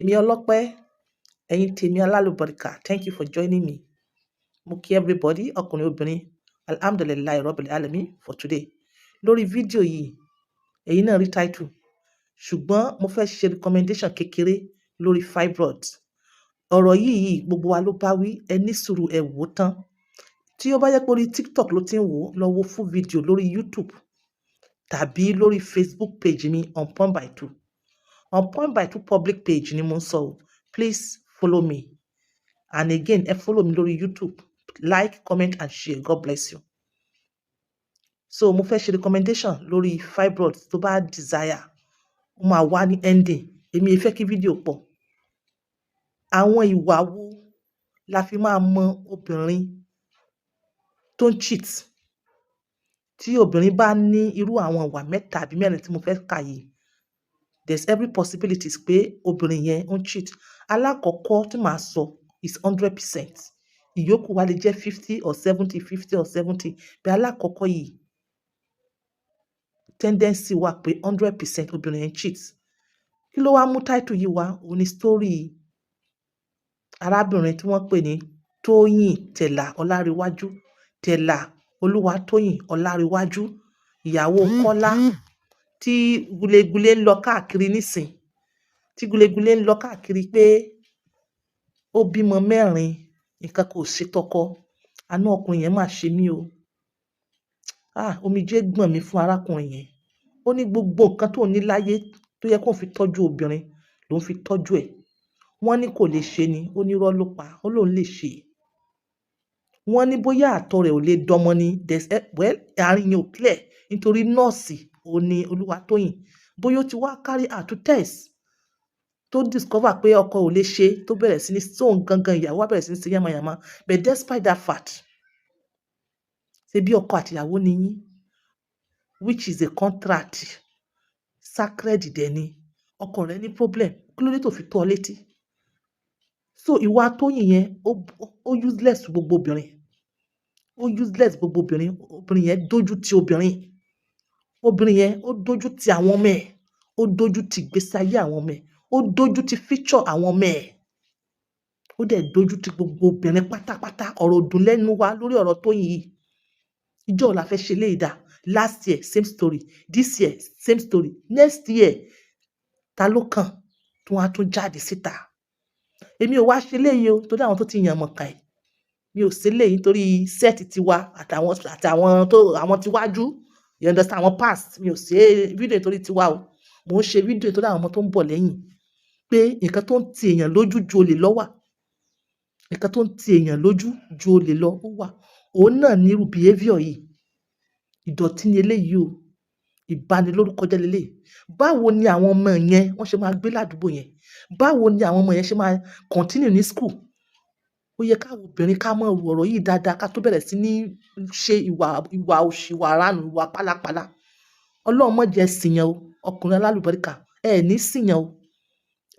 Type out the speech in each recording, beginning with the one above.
Èmi ọlọ́pẹ́, ẹ̀yin tèmi alálùbáríkà, thank you for joining me. Mo kí everybody, ọkùnrin, obìnrin, alhamdulillahi rabbil alamin for today. Lórí fídíò yìí, ẹ̀yin náà rí title, ṣùgbọ́n mo fẹ́ ṣe recommendation kékeré lórí fibroids. Ọ̀rọ̀ yìí gbogbo wa ló bá wí, ẹ ní sùúrù, ẹ wò ó tán. Tí ó bá jẹ́ pé orí TikTok ló ti ń wò ó, lọ wo full video lórí YouTube tàbí lórí Facebook page mi, On Point by Two. On Point by Two public page ni mo ń sọ o. Please follow me. And again, ẹ follow mi lórí YouTube. Like, comment and share. God bless you. So mo fẹ́ ṣe recommendation lórí fibroids tó bá desire. Ó máa wá ní ending. Èmi ò fẹ́ kí fídíò pọ̀. Àwọn ìwà wo la fi máa mọ obìnrin tó ń cheat? Tí obìnrin bá ní irú àwọn ìwà mẹ́ta àbí mẹ́rin tí mo fẹ́ kà yìí, there's every possibilities pé obìnrin yẹn ń cheat. Alákọ̀ọ́kọ́ tí màá sọ is 100%. Ìyókù wa lè jẹ́ 50 or 70, 50 or 70. Bí alákọ̀ọ́kọ́ yìí, tendency wà pé 100% obìnrin yẹn cheat. Kí ló wá mú title yìí wá? Òun ni story arábìnrin tí wọ́n pè ní Tóyìn Tẹ̀là Ọlárewájú. Tẹ̀là Olúwatóyìn Ọlárewájú, ìyàwó Kọ́lá tí gulegule ń lọ káàkiri nísìn, tí gulegule ń lọ káàkiri pé ó bímọ mẹ́rin, nǹkan kò ṣe tọkọ. Àánú ọkùnrin yẹn máa ṣe mí o. Ah, omijé gbọ̀n mí fún arákùnrin yẹn. Ó ní gbogbo nǹkan tó ní láyé tó yẹ kó fi tọ́jú obìnrin ló ń fi tọ́jú ẹ̀. Wọ́n ní kò lè ṣe ni, ó ní irọ́ ló pa, ó lóun lè ṣe. Wọ́n ní bóyá àtọ̀ rẹ̀ ò lè dánmọ́ ni, there's, well, àárín yẹn ò clear nítorí nọ́ọ̀sì òun ni Olúwatóyìn. Bóyá ó ti wá carry out to test tó discover pé ọkọ ò lè ṣe, tó bẹ̀rẹ̀ sí ní tóun gangan ìyàwó wá bẹ̀rẹ̀ sí ní ṣe yánmayànma. But despite that fact, ṣe bí ọkọ àti ìyàwó ni yín, which is a contract, sacred dẹ̀ ni. Ọkọ rẹ ní problem, kí ló dé tó fi tó ọ létí? So ìwà Tóyìn yẹn ó useless gbogbo obìnrin. Ó useless gbogbo obìnrin. Obìnrin yẹn dójú ti obìnrin. Obìnrin yẹn ó dójú ti àwọn ọmọ ẹ̀. Ó dójú ti ìgbésí ayé àwọn ọmọ ẹ̀. Ó dójú ti future àwọn ọmọ ẹ̀. Ó dẹ̀ dójú ti gbogbo obìnrin pátápátá. Ọ̀rọ̀ ò dùn lẹ́nu wa lórí ọ̀rọ̀ Tóyìn yìí. Ìjọ́ wo la fẹ́ ṣe eléyìí dà? Last year, same story. This year, same story. Next year, ta ló kàn tí wọ́n á tún jáde síta? Èmi ò wá ṣe eléyìí o torí àwọn tó ti yàn mọ̀ọ́kàn ẹ̀. Mi ò ṣe eléyìí nítorí set tiwa àtàwọn tó àwọn tíwájú. You understand? Àwọn past. Mi ò ṣe fídíò nítorí tiwa o. Mò ń ṣe fídíò nítorí àwọn ọmọ tó ń bọ̀ lẹ́yìn. Pé nǹkan tó ń ti èèyàn lójú ju olè lọ wà. Nǹkan tó ń ti èèyàn lójú ju olè lọ ó wà. Òun náà ní irú behavior yìí. Ìdọ̀tí ni eléyìí o. Ìbanilórúkọjẹ́ leléyìí. Báwo ni àwọn ọmọ yẹn wọ́n ṣe máa gbé ládùúgbò yẹn? Báwo ni àwọn ọmọ yẹn ṣe máa continue ní school? Ó yẹ ká obìnrin ká mọ̀ ọ̀rọ̀ yìí dáadáa ká tó bẹ̀rẹ̀ sí ní ṣe ìwà òṣì, ìwà ránù, ìwà pálapàla. Ọlọ́run má jẹ́ ṣìyàn o. Ọkùnrin alálùbáríkà, ẹ ní ṣìyàn o.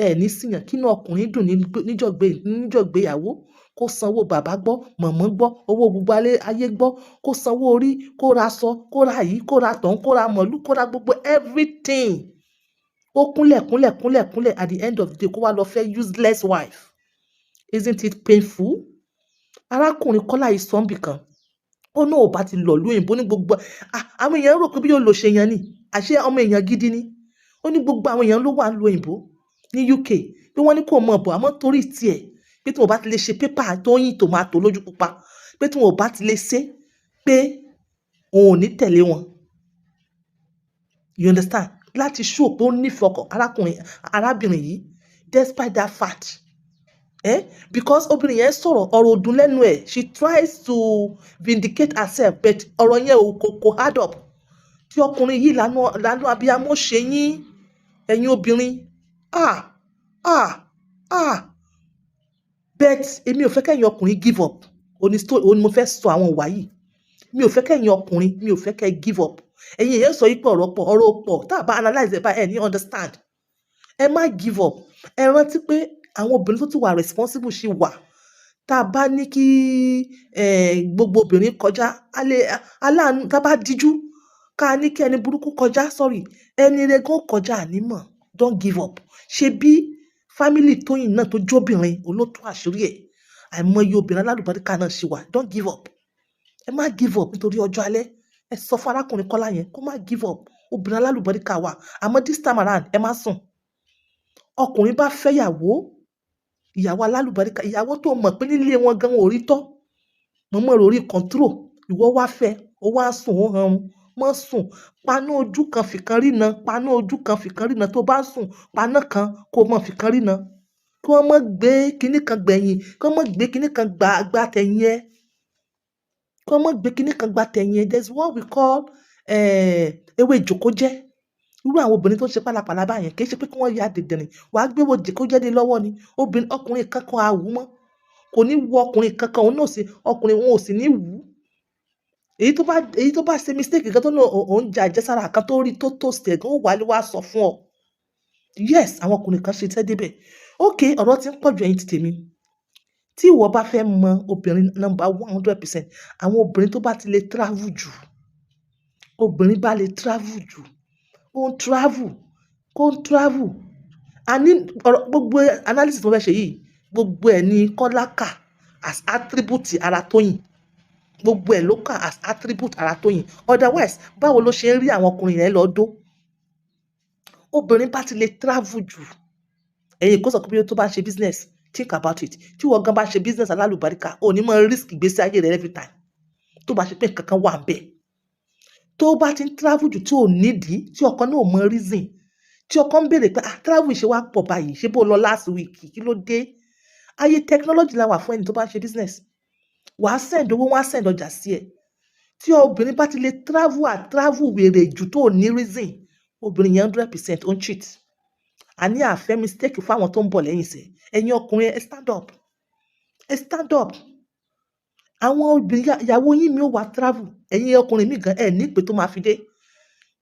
Ẹ ní ṣìyàn. Kí inú ọkùnrin dùn níjọ́ ìgbéyàwó, kó sanwó bàbá gbọ́, mọ̀mọ́ gbọ́, owó gbogbo ayé gbọ́, kó sanwó orí, kó ra aṣọ, kó ra yìí, kó ra tọ̀ún, kó ra màlúù, kó ra gbogbo everything. Ó kúnlẹ̀, kúnlẹ̀, kúnlẹ̀, kúnlẹ̀, at the end of the day kó wá lọ fẹ́ useless wife. Isn't it painful? Arákùnrin Kọ́lá yìí sọ níbì kan. Ó ní ò bá ti lọ ìlú òyìnbó ní gbogbo, ah, àwọn èèyàn rò pé bí yóò lọ ṣe èèyàn ni. Àṣé ọmọ èèyàn gidi ni. Ó ní gbogbo àwọn èèyàn ló wà nílùú òyìnbó ní UK pé wọ́n ní kó mọ̀ bọ̀, àmọ́ torí tiẹ̀ pé tí wọ́n bá ti lè ṣe paper Tóyìn tòmátò lójú pupa, pé tí wọ́n bá ti lè ṣe pé òun ò ní tẹ̀lé wọn. You understand? Láti show pé ó nífẹ̀ẹ́ ọkọ arákùnrin arábìnrin yìí despite that fact. Eh? Because obìnrin yẹn sọ̀rọ̀, ọ̀rọ̀ ò dùn lẹ́nu ẹ̀. She tries to vindicate herself, but ọ̀rọ̀ yẹn ò kò add up. Tí ọkùnrin yìí lánàá lánàá abiyamọ ṣe yín, ẹ̀yin obìnrin. Ah, ah, ah. But èmi ò fẹ́ kẹ́yin ọkùnrin give up. Òní story, òní mo fẹ́ sọ àwọn ìwà yìí. Mi ò fẹ́ kẹ́yin ọkùnrin, mi ò fẹ́ kẹ́ give up. Ẹ̀yin èèyàn sọ wípé ọ̀rọ̀ pọ̀, ọ̀rọ̀ pọ̀. Tá a bá analyze ẹ̀ báyìí, ẹ ní understand. Ẹ má give up. Ẹ rántí pé àwọn obìnrin tó ti wà responsible ṣì wà. Tá a bá ní kí gbogbo obìnrin kọjá, aláàánú, tá a bá díjú, ká ní kí ẹni burúkú kọjá, sorry, ẹni rere gan kọjá ànímọ̀. Don't give up. Ṣé bí Family Tóyìn náà tó jóbìnrin, òun ló tú àṣírí ẹ̀. Àìmọye obìnrin alálùbáríkà náà ṣì wà. Don't give up. Ẹ má give up nítorí ọjọ́ alẹ́. Ẹ sọ fún arákùnrin Kọ́lá yẹn kó má give up. Obìnrin alálùbáríkà wà. Àmọ́ this time around, ẹ má sùn. Ọkùnrin bá fẹ́ ìyàwó, ìyàwó alálùbáríkà, ìyàwó tó mọ̀ pé nílé wọn gan wọn ò rí tọ́, mọ̀mọ́ rẹ̀ ò rí control, ìwọ wá fẹ́, ó wá sùn, ó hanrun. Má sùn. Paná ojú kan fìkan rína, paná ojú kan fìkan rína. Tó bá sùn, paná kan kó mọ̀ fìkan rína. Kí wọ́n má gbé kiní kan gbẹ̀yìn, kí wọ́n má gbé kiní kan gbà gbà tẹ̀yìn ẹ. Kí wọ́n má gbé kiní kan gbà tẹ̀yìn ẹ. There's what we call ewé jòkójẹ́. Irú àwọn obìnrin tó ń ṣe pálapàla báyẹn, kì í ṣe pé kí wọ́n ya dìndìnrìn. Wà á gbé ewé jòkójẹ́ lé lọ́wọ́ ni. Obìnrin, ọkùnrin kankan á wù mọ́. Kò ní wu ọkùnrin kankan, òun náà sì, ọkùnrin wọn ò sì ní wù. Èyí tó bá ṣe mistake kan tó ní òun jẹ àjẹsára kan tó rí tó toast ẹ̀ gan, ó wá lé wá sọ fún ọ. Yes, àwọn ọkùnrin kan ṣe iṣẹ́ débẹ̀. Okay, ọ̀rọ̀ tí ń pọ̀jù, ẹ̀yin ti tèmi. Tí ìwọ bá fẹ́ mọ obìnrin number 100%, àwọn obìnrin tó bá ti lè travel jù, obìnrin bá lè travel jù, ó ń travel, kó ń travel. A ní ọ̀rọ̀, gbogbo analysis tí mo fẹ́ ṣe yìí, gbogbo ẹ̀ ní Kọ́lá kà as attribute ara Tóyìn. Gbogbo ẹ̀ ló kà as attribute ara Tóyìn. Otherwise, báwo ló ṣe ń rí àwọn ọkùnrin yẹn lọ dó? Obìnrin bá ti lè travel jù, ẹ̀yin kó sọ pé tó bá ń ṣe business, think about it. Tí ìwọ gan bá ṣe business alálùbáríkà, ò ní máa risk ìgbésí ayé rẹ every time. Tó bá ṣe pé nǹkan kan wà ńbẹ̀. Tó bá ti ń travel jù tí ò nídìí, tí ọkọ náà ò mọ reason, tí ọkọ ń béèrè pé, "Ah, travel ṣe wá pọ̀ báyìí, ṣé bó lọ last week, kí ló dé?" Ayé technology la wà. Fún ẹni tó bá ń ṣe business, wà á send owó, wọ́n á send ọjà sí ẹ. Tí obìnrin bá ti lè travel à travel wèrè jù tó ní reason, obìnrin yẹn 100% ó ń cheat. Àní àfẹ́ mistake fún àwọn tó ń bọ̀ lẹ́yìn sẹ́. Ẹ̀yin ọkùnrin, ẹ stand up, ẹ stand up. Àwọn obìnrin, ìyàwó yín mi ó wá travel, ẹ̀yin ọkùnrin mi gan ẹ̀ ní ìpè tó máa fi dé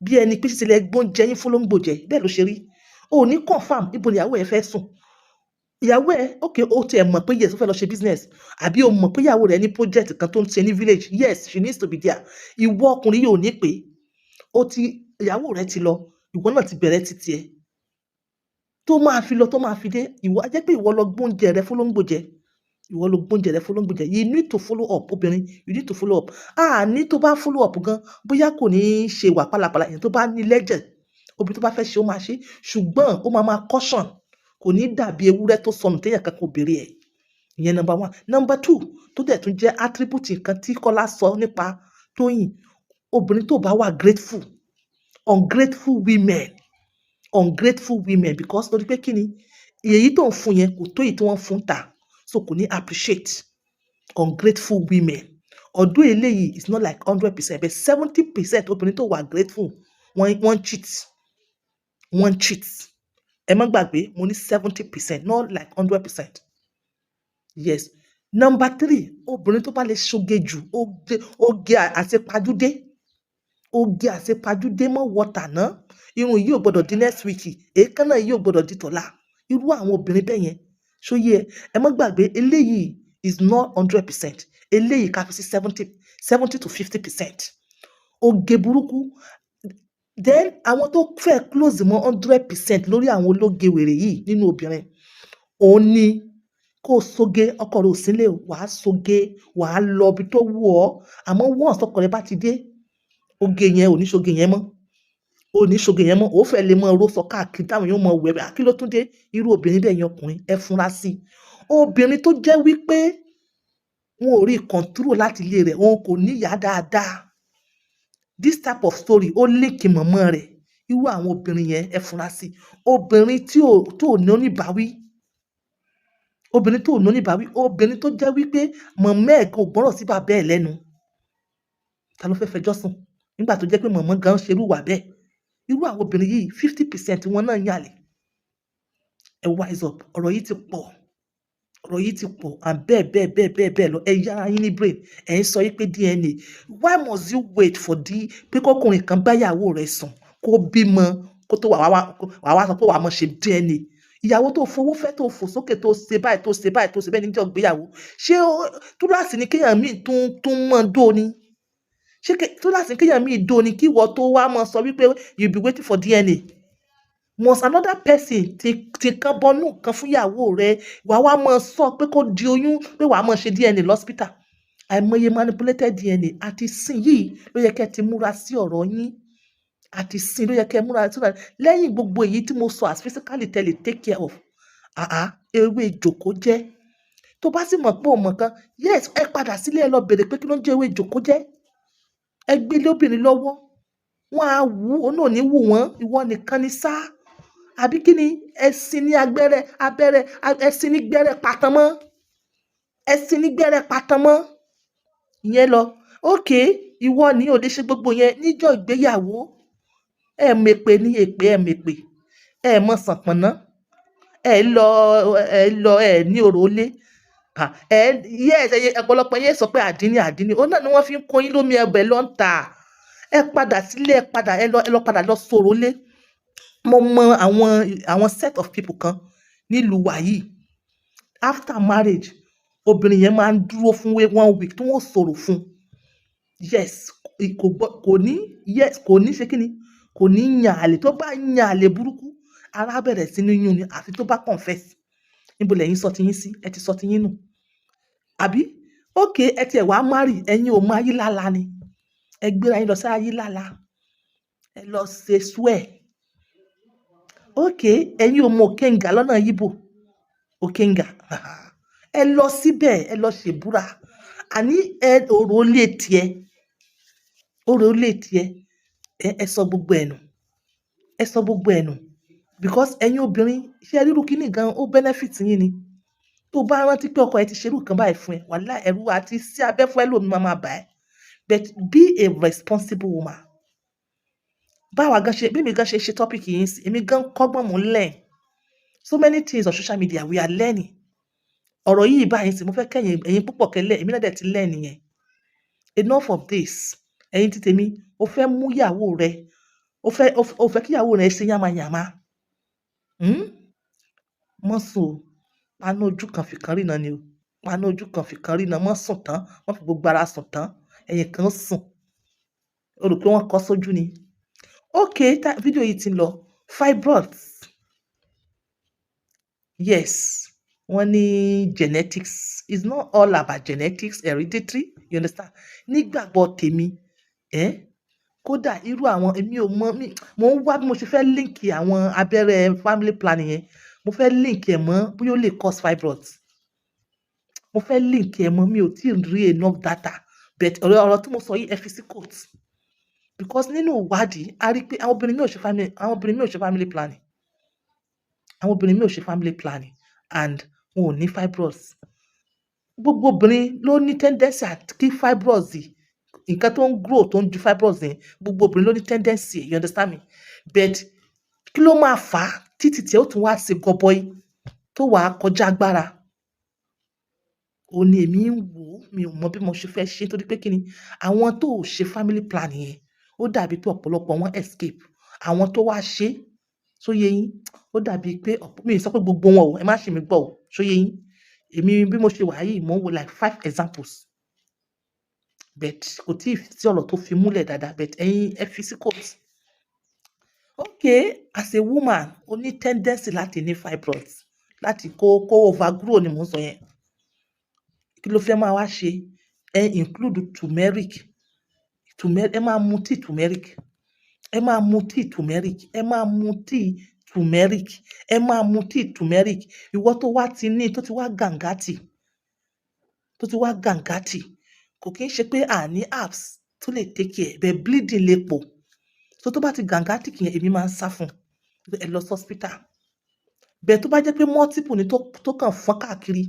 bí ẹni pé ṣíṣe lẹ gbóúnjẹ yín fún ló ń gbòjẹ. Bẹ́ẹ̀ ló ṣe rí. O ò ní confirm ibo ni ìyàwó ẹ fẹ́ sùn. Ìyàwó ẹ, ok, o tiẹ̀ mọ̀ pé yes, ó fẹ́ lọ ṣe business, àbí o mọ̀ pé ìyàwó rẹ ní project kan tó ń ṣe ní village. Yes, she needs to be there. Ìwọ ọkùnrin yìí ò ní pé o ti ìyàwó rẹ ti lọ, ìwọ náà ti bẹ̀rẹ̀ títí ẹ tó máa fi lọ, tó máa fi dé. Ìwọ á jẹ́ pé ìwọ lọ gbóúnjẹ rẹ fún ló ń gbòjẹ, ìwọ ló gbóúnjẹ rẹ fún ló ń gbòjẹ. You need to follow up. Obìnrin, you need to follow up. Ah, ní tó bá follow up gan, bóyá kò ní í ṣe wà pálapàla. Èyàn tó bá ní lẹ́jẹ̀, obìnrin tó bá fẹ́ ṣe, ó máa ṣe, ṣùgbọ́n ó máa máa caution. Kò ní dàbí ewúrẹ́ tó sọnù téèyàn kankan ò béèrè ẹ̀. Ìyẹn number one. Number two tó dẹ̀ tún jẹ́ attribute nǹkan tí Kọ́lá sọ nípa Tóyìn: obìnrin tó bá wà grateful, ungrateful women, ungrateful women, because torí pé kí ni èyí tó ń fún yẹn kò tó èyí tí wọ́n fún ta, so kò ní appreciate. Ungrateful women, ọdún eléyìí is not like 100%, but 70% obìnrin tó wà grateful, wọ́n cheat, wọ́n cheat. Ẹ má gbàgbé, mo ní 70%, not like 100%. Yes. Number three, obìnrin tó bá lè ṣoge jù, oge àṣepajúdé, oge àṣepajúdé, mọ́ wọ tàná, irun yìí ò gbọ́dọ̀ di next week, èékánná yìí ò gbọ́dọ̀ di tọ̀la. Irú àwọn obìnrin bẹ́ẹ̀ yẹn, ṣóyè ẹ? Ẹ má gbàgbé, eléyìí is not 100%. Eléyìí ká fi sí 70 to 50%. Oge burúkú. Then àwọn tó fẹ́ close mọ́ 100% lórí àwọn ológe wèrè yìí nínú obìnrin, òun ni kó o soge, ọkọ rẹ ò sílé, wàá soge, wàá lọ ibi tó wù ọ́. Àmọ́ once ọkọ rẹ bá ti dé, oge yẹn ò ní ṣoge yẹn mọ́, ò ní ṣoge yẹn mọ́. Ó fẹ́ lè mọ oró sọ káàkiri táwọn yóò mọ wẹ̀ bẹ́ẹ̀. Kí ló tún dé? Irú obìnrin bẹ́ẹ̀ yẹn, ọkùnrin, ẹ fúnra sí i. Obìnrin tó jẹ́ wípé wọn ò rí control láti ilé rẹ̀, òun kò níyàá dáadáa, this type of story ó link mọ̀mọ́ rẹ̀. Irú àwọn obìnrin yẹn, ẹ fúnra sí i. Obìnrin tí ò tó ní oníbàáwí, obìnrin tó ní oníbàáwí, obìnrin tó jẹ́ wípé mọ̀mọ́ ẹ̀ kò gbọ́rọ̀ sí bàbá ẹ̀ lẹ́nu, ta ló fẹ́ fẹjọ́ sùn nígbà tó jẹ́ pé mọ̀mọ́ gan ṣerú wà bẹ́ẹ̀? Irú àwọn obìnrin yìí, 50% wọn náà yàlè. Ẹ wise up. Ọ̀rọ̀ yìí ti pọ̀, ọ̀rọ̀ yìí ti pọ̀ and bẹ́ẹ̀ bẹ́ẹ̀ bẹ́ẹ̀ bẹ́ẹ̀ bẹ́ẹ̀ lọ. Ẹ yára yín ní brain. Ẹ ń sọ yìí pé DNA, why must you wait for the pé kọkùnrin kan báyàwó rẹ̀ sùn, kó bímọ, kó tó wà wá sọ pé wàá mọ̀ ṣe DNA? Ìyàwó tó fowó fẹ́, tó fò sókè, tó ṣe báyìí, tó ṣe báyìí, tó ṣe bẹ́ẹ̀ níjọ́ gbéyàwó, ṣé túláàsì ni kéèyàn míì tún tún mọ́ dó ni? Ṣé túláàsì ni kéèyàn míì dó ni kí ìwọ tó wá mọ́ sọ wípé you be waiting for DNA? Must another person ti kan bọnú kan fún ìyàwó rẹ, wàá wá máa sọ pé kó di oyún, pé wàá máa ṣe DNA l'hospital? Àìmọye manipulated DNA. Àti sìn yìí ló yẹ kẹ́ ti múra sí ọ̀rọ̀ yín. Àti sìn ló yẹ kẹ́ múra sí ọ̀rọ̀. Lẹ́yìn gbogbo èyí tí mo sọ as physically tẹ́ take care of, ah ah, ewé jòkó jẹ́. Tó bá sì mọ̀ pé o mọ̀ kan, yes, ẹ padà sílé, ẹ lọ bèrè pé kí ló ń jẹ́ ewé jòkó jẹ́. Ẹ gbé lóbìnrin lọ́wọ́, wọ́n á wú, òun náà ò ní wù wọ́n. Ìwọ nìkan ni sá, àbí kí ni? Ẹ̀sìn ní agbẹ́rẹ́ abẹ́rẹ́, ẹ̀sìn ní gbẹ́rẹ́ patán mọ́, ẹ̀sìn ní gbẹ́rẹ́ patán mọ́ ìyẹn lọ. Ok, ìwọ ni ò lè ṣe gbogbo yẹn níjọ́ ìgbéyàwó. Ẹ mèpè ní èpè, ẹ mèpè, ẹ mọ sànpọ̀nná, ẹ lọ, ẹ lọ, ẹ ní òrò lé ẹ. Yes, ẹ ọ̀pọ̀lọpọ̀ yẹn sọ pé àdínní àdínní, òun náà ni wọ́n fi ń kó yín lómi ẹbẹ̀ lọ́ńtà. Ẹ padà sílé, ẹ padà, ẹ lọ, ẹ lọ padà lọ sọ̀rọ̀ lé. Mo mọ àwọn set of people kan nílùú wa yìí, after marriage, obìnrin yẹn máa ń dúró fún one week tí wọ́n sọ̀rọ̀ fún. Yes, kò gbọ́, kò ní, yes, kò ní ṣe kíni, kò ní yan àlè. Tó bá yan àlè burúkú, ara bẹ̀rẹ̀ sí ní yún ni, àfi tó bá confess. Níbo lẹ̀yin sọ tiyín sí? Ẹ ti sọ tiyín nù, àbí? Ok, ẹ tiẹ̀ wá marry, ẹ̀yin ò mọ ayílála ni. Ẹ gbéra yín lọ sí ayílála, ẹ lọ ṣe swear. Ok, ẹ̀yin ò mọ Òkèǹgà lọ́nà Yíbò, Òkèǹgà, ẹ lọ síbẹ̀, ẹ lọ ṣèbúra. Àní ẹ òrò lé tiẹ̀, òrò lé tiẹ̀. Ẹ sọ gbogbo ẹ̀ nù, ẹ sọ gbogbo ẹ̀ nù, because ẹ̀yin obìnrin, ṣé ẹ ríru kíní gan, ó benefit yín ni. Tó bá rántí pé ọkọ ẹ ti ṣerú nǹkan báyìí fún ẹ, wàhálà, ẹ̀rù àti sí abẹ́ fún ẹ lómi máa bà ẹ́. But be a responsible woman. Báwa gan ṣe, bí mi gan ṣe ṣe topic yìí sí, èmi gan kọ́gbọ́n, mò ń learn so many things on social media. We are learning. Ọ̀rọ̀ yìí báyìí sí, mo fẹ́ kẹ́yìn ẹ̀yin púpọ̀ kẹ́lẹ́, èmi náà dẹ̀ ti learn nìyẹn. Enough of this. Ẹ̀yin tí tèmi, o fẹ́ mú ìyàwó rẹ, o fẹ́ kí ìyàwó rẹ ṣe yánmayànma. Mọ́ sùn o. Paná ojú kan fìkan ríran ni o. Paná ojú kan fìkan ríran. Mọ́ sùn tán, mọ́ fi gbogbo ara sùn tán. Ẹ̀yìn kan sùn, o rò pé wọ́n kọ́ sójú ni. Ok, fídíò yìí ti ń lọ. Fibroids, yes, wọ́n ní genetics. It's not all about genetics, hereditary, you understand? Nígbàgbọ́ tèmi, eh? Kódà irú àwọn, èmi ò mọ̀ mi, mo ń wá bí mo ṣe fẹ́ link àwọn abẹ́rẹ́ family planning yẹn. Mo fẹ́ link ẹ̀ mọ́ bóyá ó lè cause fibroids. Mo fẹ́ link ẹ̀ mọ́, mi ò tí ì rí enough data, but ọ̀rọ̀ tí mo sọ yìí, ẹ fi sí quote, because nínú ìwádìí, a rí pé àwọn obìnrin mi ò ṣe family planning, àwọn obìnrin mi ò ṣe family planning and wọn ò ní fibroids. Gbogbo obìnrin ló ní tendency àti kí fibroids yìí, nǹkan tó ń grow, tó ń ju fibroids yẹn, gbogbo obìnrin ló ní tendency, you understand me? But kí ló máa fà á títí tí ó tún wá ṣe gọbọi tó wàá kọjá agbára? Òun ni èmi ń wò ó, mi ò mọ bí mo ṣe fẹ́ ṣe, torí pé kí ni àwọn tó ò ṣe family planning yẹn, ó dàbí pé ọ̀pọ̀lọpọ̀ wọn escape. Àwọn tó wá ṣe, ṣó yé yín? Ó dàbí pé ọ̀pọ̀, mi ò sọ pé gbogbo wọn o, ẹ má ṣì mí gbọ́ o, ṣó yé yín? Èmi bí mo ṣe wà yìí, mò ń wo like five examples, but kò tí ì sí ọ̀rọ̀ tó fi múlẹ̀ dáadáa. But ẹ̀yin, ẹ fi sí quote. Okay, as a woman, o ní tendency láti ní fibroids, láti kó overgrow ni mò ń sọ yẹn. Kí ló fẹ́ máa wá ṣe? Ẹ include turmeric, turmeric. Ẹ máa mu tea turmeric, ẹ máa mu tea turmeric, ẹ máa mu tea turmeric, ẹ máa mu tea turmeric. Ìwọ tó wá ti ní, tó ti wá gàǹgàtì, tó ti wá gàǹgàtì, kò kí ń ṣe pé àní herbs tó lè take care, but bleeding lè pọ̀. So tó bá ti gàǹgàtì yẹn, èmi máa ń sá fún un, ẹ lọ sí hospital. Bẹ́ẹ̀ tó bá jẹ́ pé multiple ni, tó kàn fọ́n káàkiri,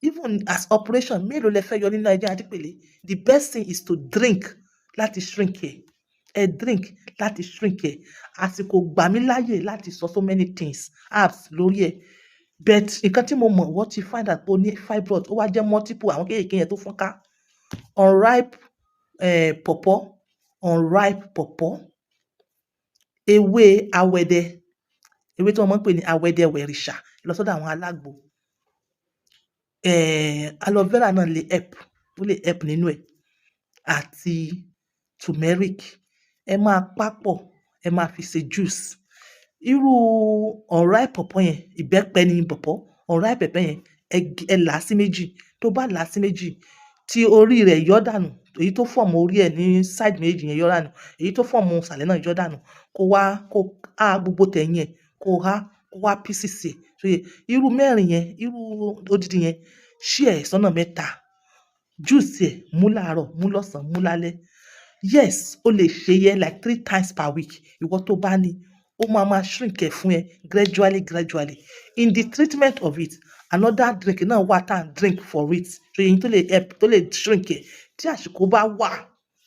even as operation mélòó lẹ fẹ́ yọ nínú ẹja adípèlé, the best thing is to drink láti shrink ẹ. Ẹ drink láti shrink ẹ. Àsìkò gbà mí láyè láti sọ so many things, herbs lórí ẹ, but nǹkan tí mo mọ̀, wọ́n ti find out pé o ní fibroid, ó wá jẹ́ multiple, àwọn kéékèèké yẹn tó fọ́n ká. Unripe pawpaw, unripe pawpaw, ewé awẹdẹ, ewé tí wọ́n máa ń pè ní awẹdẹ wẹ̀rìṣà, lọ sọ́dọ̀ àwọn alágbo. Aloe vera náà lè help, ó lè help nínú ẹ̀, àti turmeric. Ẹ máa papọ̀, ẹ máa fi ṣe juice. Irú ọ̀rá ìpọ̀pọ̀ yẹn, ìbẹ́pẹ ní pọ̀pọ́, ọ̀rá ìbẹ́pẹ yẹn, ẹ là á sí méjì. Tó bá là á sí méjì, tí orí rẹ̀ yọ́ dànù, èyí tó form orí ẹ̀ ní side méjì yẹn yọ́ dànù, èyí tó form ìsàlẹ̀ náà yọ́ dànù, kó wá kó há gbogbo tẹ̀yìn ẹ̀, kó há, kó wá pieces ẹ̀. So irú mẹ́rin yẹn, irú odidi yẹn, share ẹ̀ sọ́nà mẹ́ta. Juice ẹ̀ mú láàárọ̀, mú lọ́sàn-án, mú lálẹ́. Yes, o lè ṣe yẹn like three times per week. Ìwọ tó bá ní, ó máa máa shrink ẹ̀ fún ẹ gradually, gradually. In the treatment of it, another drink náà wà tá à ń drink for it. So èyí tó lè help, tó lè shrink ẹ̀. Tí àsìkò bá wà,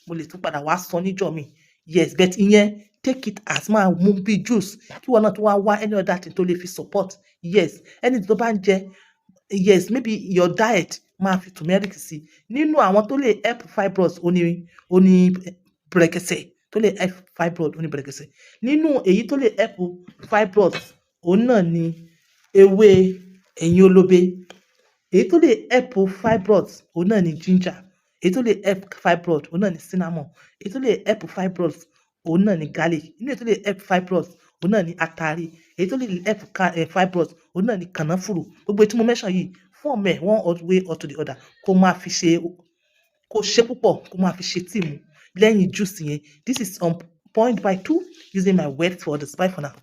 mo lè tún padà wá sọ níjọ́ mi. Yes, but ìyẹn, take it as máa mú bí juice. Kí ìwọ náà tún wá wá any other thing tó lè fi support. Yes, anything tó bá ń jẹ, yes, maybe your diet, máa fi turmeric sí. Nínú àwọn tó lè help fibroids, ó ní bẹ̀rẹ̀kẹ̀sẹ̀ tó lè help fibroid, ó ní bẹ̀rẹ̀kẹ̀sẹ̀. Nínú èyí tó lè help fibroids, òun náà ni ewé ẹ̀yìn olóbe. Èyí tó lè help fibroids, òun náà ni ginger. Èyí tó lè help fibroid, òun náà ni cinnamon. Èyí tó lè help fibroids, òun náà ni garlic. Nínú èyí tó lè help fibroids, òun náà ni atare. Èyí tó lè help fibroids, òun náà ni kànáfùrù. Gbogbo èyí tí mo mention yìí, form ẹ̀ one way or to the other, kó máa fi ṣe, kó ṣe púpọ̀, kó máa fi ṣe tíì mu lẹ́yìn juice yẹn. This is on point by two, using my words for this. Bye for now.